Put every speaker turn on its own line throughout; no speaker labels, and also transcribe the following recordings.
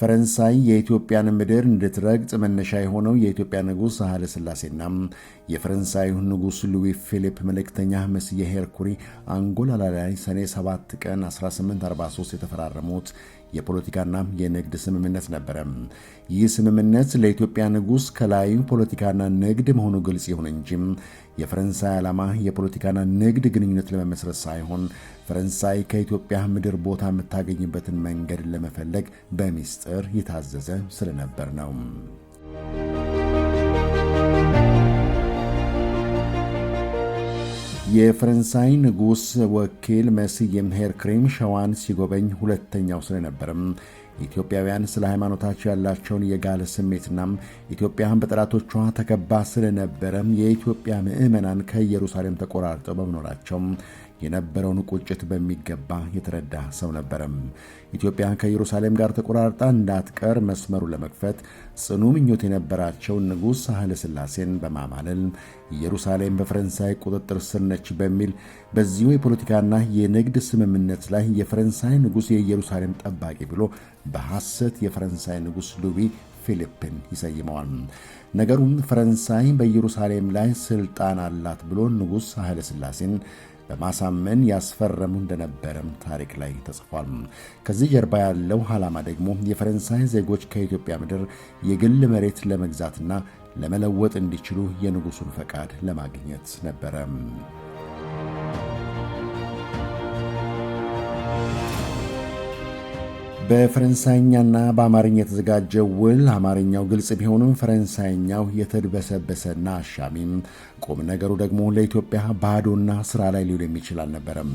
ፈረንሳይ የኢትዮጵያን ምድር እንድትረግጥ መነሻ የሆነው የኢትዮጵያ ንጉሥ ሳህለ ሥላሴና የፈረንሳዩ ንጉሥ ሉዊ ፊሊፕ መልእክተኛ መስዬ ሄርኩሪ አንጎላላ ላይ ሰኔ 7 ቀን 1843 የተፈራረሙት የፖለቲካና የንግድ ስምምነት ነበረ። ይህ ስምምነት ለኢትዮጵያ ንጉሥ ከላዩ ፖለቲካና ንግድ መሆኑ ግልጽ ይሁን እንጂ የፈረንሳይ ዓላማ የፖለቲካና ንግድ ግንኙነት ለመመስረት ሳይሆን ፈረንሳይ ከኢትዮጵያ ምድር ቦታ የምታገኝበትን መንገድ ለመፈለግ በሚስጥር የታዘዘ ስለነበር ነው። የፈረንሳይ ንጉሥ ወኪል መስዬ ሄርክሪም ሸዋን ሲጎበኝ ሁለተኛው ስለነበርም ኢትዮጵያውያን ስለ ሃይማኖታቸው ያላቸውን የጋለ ስሜትና ኢትዮጵያን በጠላቶቿ ተከባ ስለነበረ የኢትዮጵያ ምዕመናን ከኢየሩሳሌም ተቆራርጠው በመኖራቸው የነበረውን ቁጭት በሚገባ የተረዳ ሰው ነበረም። ኢትዮጵያ ከኢየሩሳሌም ጋር ተቆራርጣ እንዳትቀር መስመሩ ለመክፈት ጽኑ ምኞት የነበራቸው ንጉሥ ሳህለ ሥላሴን በማማለል ኢየሩሳሌም በፈረንሳይ ቁጥጥር ስር ነች በሚል በዚሁ የፖለቲካና የንግድ ስምምነት ላይ የፈረንሳይ ንጉሥ የኢየሩሳሌም ጠባቂ ብሎ በሐሰት የፈረንሳይ ንጉሥ ሉዊ ፊሊፕን ይሰይመዋል። ነገሩም ፈረንሳይ በኢየሩሳሌም ላይ ስልጣን አላት ብሎ ንጉሥ ሳህለ ሥላሴን በማሳመን ያስፈረሙ እንደነበረም ታሪክ ላይ ተጽፏል። ከዚህ ጀርባ ያለው ዓላማ ደግሞ የፈረንሳይ ዜጎች ከኢትዮጵያ ምድር የግል መሬት ለመግዛትና ለመለወጥ እንዲችሉ የንጉሱን ፈቃድ ለማግኘት ነበረ። በፈረንሳይኛና በአማርኛ የተዘጋጀው ውል አማርኛው ግልጽ ቢሆንም ፈረንሳይኛው የተድበሰበሰና አሻሚም፣ ቁም ነገሩ ደግሞ ለኢትዮጵያ ባዶና ስራ ላይ ሊውል የሚችል አልነበረም።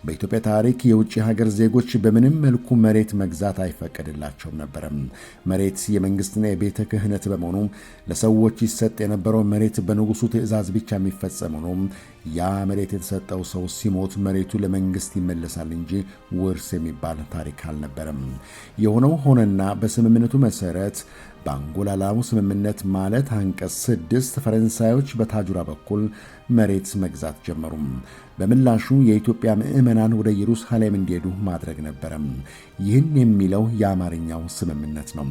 በኢትዮጵያ ታሪክ የውጭ ሀገር ዜጎች በምንም መልኩ መሬት መግዛት አይፈቀድላቸውም ነበረም። መሬት የመንግስትና የቤተ ክህነት በመሆኑ ለሰዎች ይሰጥ የነበረው መሬት በንጉሱ ትእዛዝ ብቻ የሚፈጸም ሆኖ ያ መሬት የተሰጠው ሰው ሲሞት መሬቱ ለመንግስት ይመለሳል እንጂ ውርስ የሚባል ታሪክ አልነበረም። የሆነው ሆነና በስምምነቱ መሰረት በአንጎላላው ስምምነት ማለት አንቀጽ 6 ፈረንሳዮች በታጁራ በኩል መሬት መግዛት ጀመሩም። በምላሹ የኢትዮጵያ ምዕመናን ወደ ኢየሩሳሌም እንዲሄዱ ማድረግ ነበረም። ይህን የሚለው የአማርኛው ስምምነት ነው።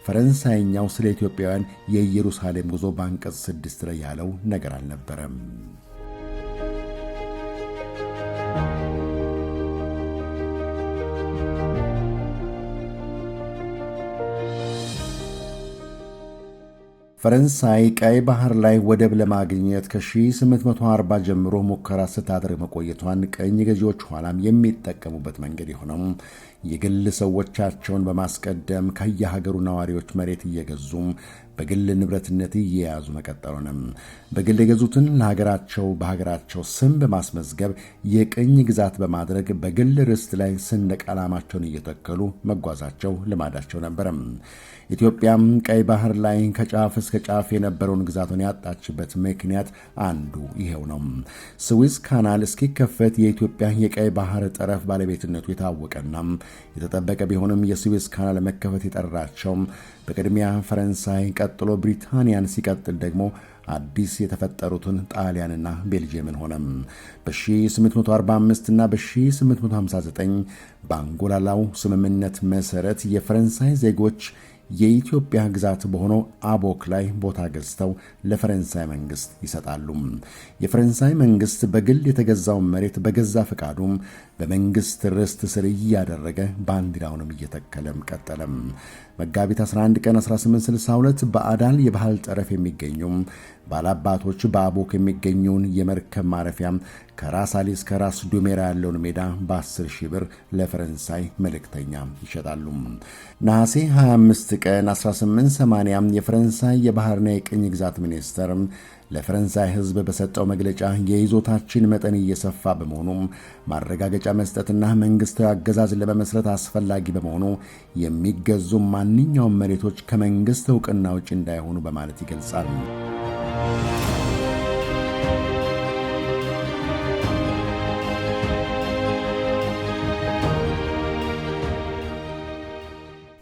ፈረንሳይኛው ስለ ኢትዮጵያውያን የኢየሩሳሌም ጉዞ በአንቀጽ 6 ላይ ያለው ነገር አልነበረም። ፈረንሳይ ቀይ ባህር ላይ ወደብ ለማግኘት ከ1840 ጀምሮ ሙከራ ስታደርግ መቆየቷን ቅኝ ገዢዎች ኋላም የሚጠቀሙበት መንገድ የሆነው የግል ሰዎቻቸውን በማስቀደም ከየሀገሩ ነዋሪዎች መሬት እየገዙ በግል ንብረትነት እየያዙ መቀጠሉንም በግል የገዙትን ለሀገራቸው በሀገራቸው ስም በማስመዝገብ የቅኝ ግዛት በማድረግ በግል ርስት ላይ ሰንደቅ ዓላማቸውን እየተከሉ መጓዛቸው ልማዳቸው ነበረም። ኢትዮጵያም ቀይ ባህር ላይ ከጫፍ እስከ ጫፍ የነበረውን ግዛቷን ያጣችበት ምክንያት አንዱ ይሄው ነው። ስዊዝ ካናል እስኪከፈት የኢትዮጵያ የቀይ ባህር ጠረፍ ባለቤትነቱ የታወቀና የተጠበቀ ቢሆንም የስዊዝ ካናል መከፈት የጠራቸው በቅድሚያ ፈረንሳይ፣ ቀጥሎ ብሪታንያን፣ ሲቀጥል ደግሞ አዲስ የተፈጠሩትን ጣሊያንና ቤልጅየምን ሆነ። በ1845 እና በ1859 በአንጎላላው ስምምነት መሠረት የፈረንሳይ ዜጎች የኢትዮጵያ ግዛት በሆነው አቦክ ላይ ቦታ ገዝተው ለፈረንሳይ መንግስት ይሰጣሉ። የፈረንሳይ መንግስት በግል የተገዛውን መሬት በገዛ ፈቃዱም በመንግስት ርስት ስር እያደረገ ባንዲራውንም እየተከለም ቀጠለም። መጋቢት 11 ቀን 1862 በአዳል የባህል ጠረፍ የሚገኙ ባላባቶች በአቦክ የሚገኘውን የመርከብ ማረፊያ ከራስ አሊ እስከ ራስ ዱሜራ ያለውን ሜዳ በ10 ሺህ ብር ለፈረንሳይ መልእክተኛ ይሸጣሉ። ነሐሴ 25 ቀን 1880 የፈረንሳይ የባህርና የቅኝ ግዛት ሚኒስተር ለፈረንሳይ ሕዝብ በሰጠው መግለጫ የይዞታችን መጠን እየሰፋ በመሆኑ ማረጋገጫ መስጠትና መንግስታዊ አገዛዝ ለመመስረት አስፈላጊ በመሆኑ የሚገዙ ማንኛውም መሬቶች ከመንግስት እውቅና ውጭ እንዳይሆኑ በማለት ይገልጻል።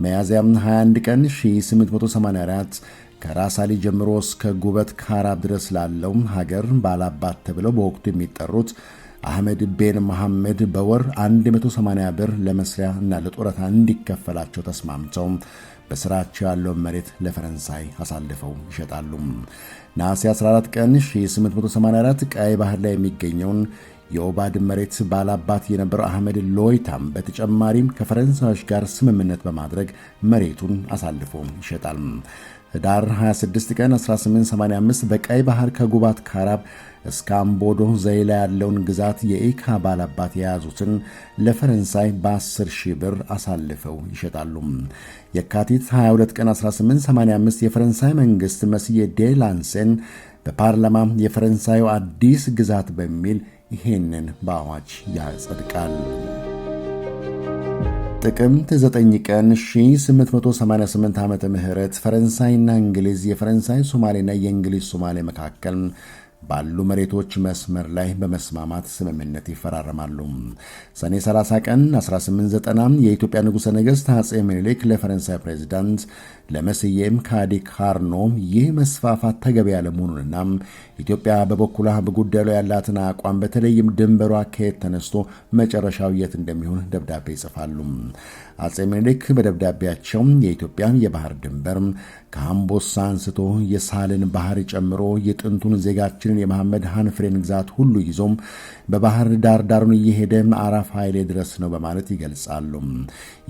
ሚያዝያም 21 ቀን 1884 ከራስ አሊ ጀምሮ እስከ ጉበት ካራብ ድረስ ላለው ሀገር ባላባት ተብለው በወቅቱ የሚጠሩት አህመድ ቤን መሐመድ በወር 180 ብር ለመስሪያ እና ለጡረታ እንዲከፈላቸው ተስማምተው በስራቸው ያለውን መሬት ለፈረንሳይ አሳልፈው ይሸጣሉ። ነሐሴ 14 ቀን 1884 ቀይ ባህር ላይ የሚገኘውን የኦባድ መሬት ባላባት የነበረው አህመድ ሎይታም በተጨማሪም ከፈረንሳዮች ጋር ስምምነት በማድረግ መሬቱን አሳልፎ ይሸጣል። ህዳር 26 ቀን 1885 በቀይ ባህር ከጉባት ካራብ እስከ አምቦዶ ዘይላ ያለውን ግዛት የኢካ ባላባት የያዙትን ለፈረንሳይ በ10 ሺህ ብር አሳልፈው ይሸጣሉ። የካቲት 22 ቀን 1885 የፈረንሳይ መንግሥት መስዬ ዴላንሴን በፓርላማ የፈረንሳዩ አዲስ ግዛት በሚል ይሄንን በአዋጅ ያጸድቃል። ጥቅምት 9 ቀን 1888 ዓመተ ምህረት ፈረንሳይና እንግሊዝ የፈረንሳይ ሶማሌና የእንግሊዝ ሶማሌ መካከል ባሉ መሬቶች መስመር ላይ በመስማማት ስምምነት ይፈራረማሉ። ሰኔ 30 ቀን 1890 የኢትዮጵያ ንጉሠ ነገሥት አጼ ምኒልክ ለፈረንሳይ ፕሬዚዳንት ለመስዬም ካዲ ካርኖ ይህ መስፋፋት ተገቢ ያለመሆኑንና ኢትዮጵያ በበኩሏ በጉዳዩ ላይ ያላትን አቋም በተለይም ድንበሯ ከየት ተነስቶ መጨረሻው የት እንደሚሆን ደብዳቤ ይጽፋሉ። አጼ ምኒልክ በደብዳቤያቸው የኢትዮጵያ የባህር ድንበር ከአምቦሳ አንስቶ የሳልን ባህር ጨምሮ የጥንቱን ዜጋችንን የመሐመድ ሐንፍሬን ግዛት ሁሉ ይዞም በባህር ዳር ዳሩን እየሄደ አራፍ ኃይሌ ድረስ ነው በማለት ይገልጻሉ።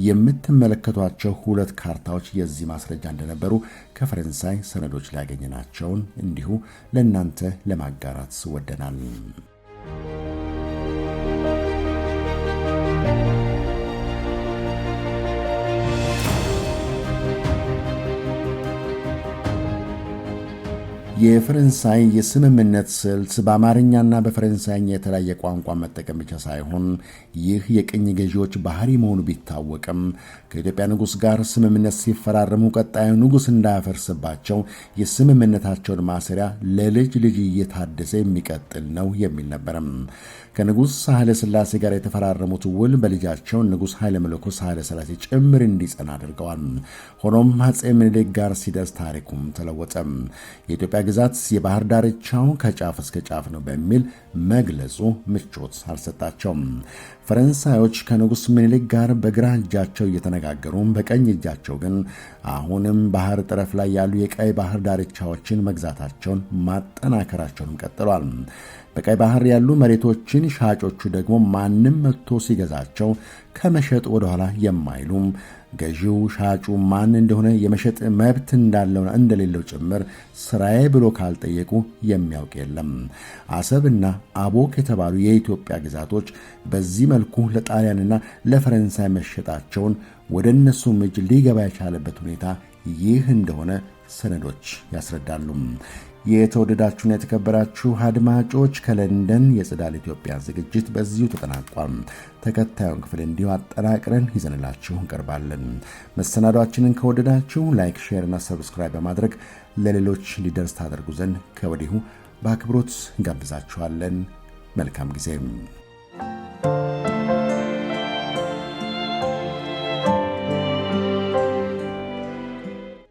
የምትመለከቷቸው ሁለት ካርታዎች የዚህ ማስረጃ እንደነበሩ ከፈረንሳይ ሰነዶች ላይ ያገኘናቸውን እንዲሁ ለእናንተ ለማጋራት ወደናል። የፈረንሳይ የስምምነት ስልት በአማርኛና በፈረንሳይኛ የተለያየ ቋንቋ መጠቀም ብቻ ሳይሆን ይህ የቅኝ ገዢዎች ባህሪ መሆኑ ቢታወቅም ከኢትዮጵያ ንጉሥ ጋር ስምምነት ሲፈራረሙ ቀጣዩ ንጉሥ እንዳያፈርስባቸው የስምምነታቸውን ማሰሪያ ለልጅ ልጅ እየታደሰ የሚቀጥል ነው የሚል ነበርም። ከንጉሥ ሳህለ ሥላሴ ጋር የተፈራረሙት ውል በልጃቸው ንጉሥ ኃይለ መለኮት ሳህለ ሥላሴ ጭምር እንዲጸና አድርገዋል። ሆኖም አፄ ምኒልክ ጋር ሲደርስ ታሪኩም ተለወጠ። የኢትዮጵያ ግዛት የባህር ዳርቻው ከጫፍ እስከ ጫፍ ነው በሚል መግለጹ ምቾት አልሰጣቸውም። ፈረንሳዮች ከንጉሥ ምኒልክ ጋር በግራ እጃቸው እየተነጋገሩ በቀኝ እጃቸው ግን አሁንም ባህር ጠረፍ ላይ ያሉ የቀይ ባህር ዳርቻዎችን መግዛታቸውን ማጠናከራቸውንም ቀጥለዋል። በቀይ ባህር ያሉ መሬቶችን ሻጮቹ ደግሞ ማንም መጥቶ ሲገዛቸው ከመሸጥ ወደኋላ የማይሉም፣ ገዢው ሻጩ ማን እንደሆነ የመሸጥ መብት እንዳለውና እንደሌለው ጭምር ስራዬ ብሎ ካልጠየቁ የሚያውቅ የለም። አሰብና አቦክ የተባሉ የኢትዮጵያ ግዛቶች በዚህ መልኩ ለጣሊያንና ለፈረንሳይ መሸጣቸውን ወደ እነሱም እጅ ሊገባ የቻለበት ሁኔታ ይህ እንደሆነ ሰነዶች ያስረዳሉ። የተወደዳችሁና የተከበራችሁ አድማጮች፣ ከለንደን የጽዳል ኢትዮጵያ ዝግጅት በዚሁ ተጠናቋል። ተከታዩን ክፍል እንዲሁ አጠናቅረን ይዘንላችሁ እንቀርባለን። መሰናዷችንን ከወደዳችሁ like፣ share እና subscribe በማድረግ ለሌሎች ሊደርስ ታደርጉ ዘንድ ከወዲሁ በአክብሮት እንጋብዛችኋለን። መልካም ጊዜ።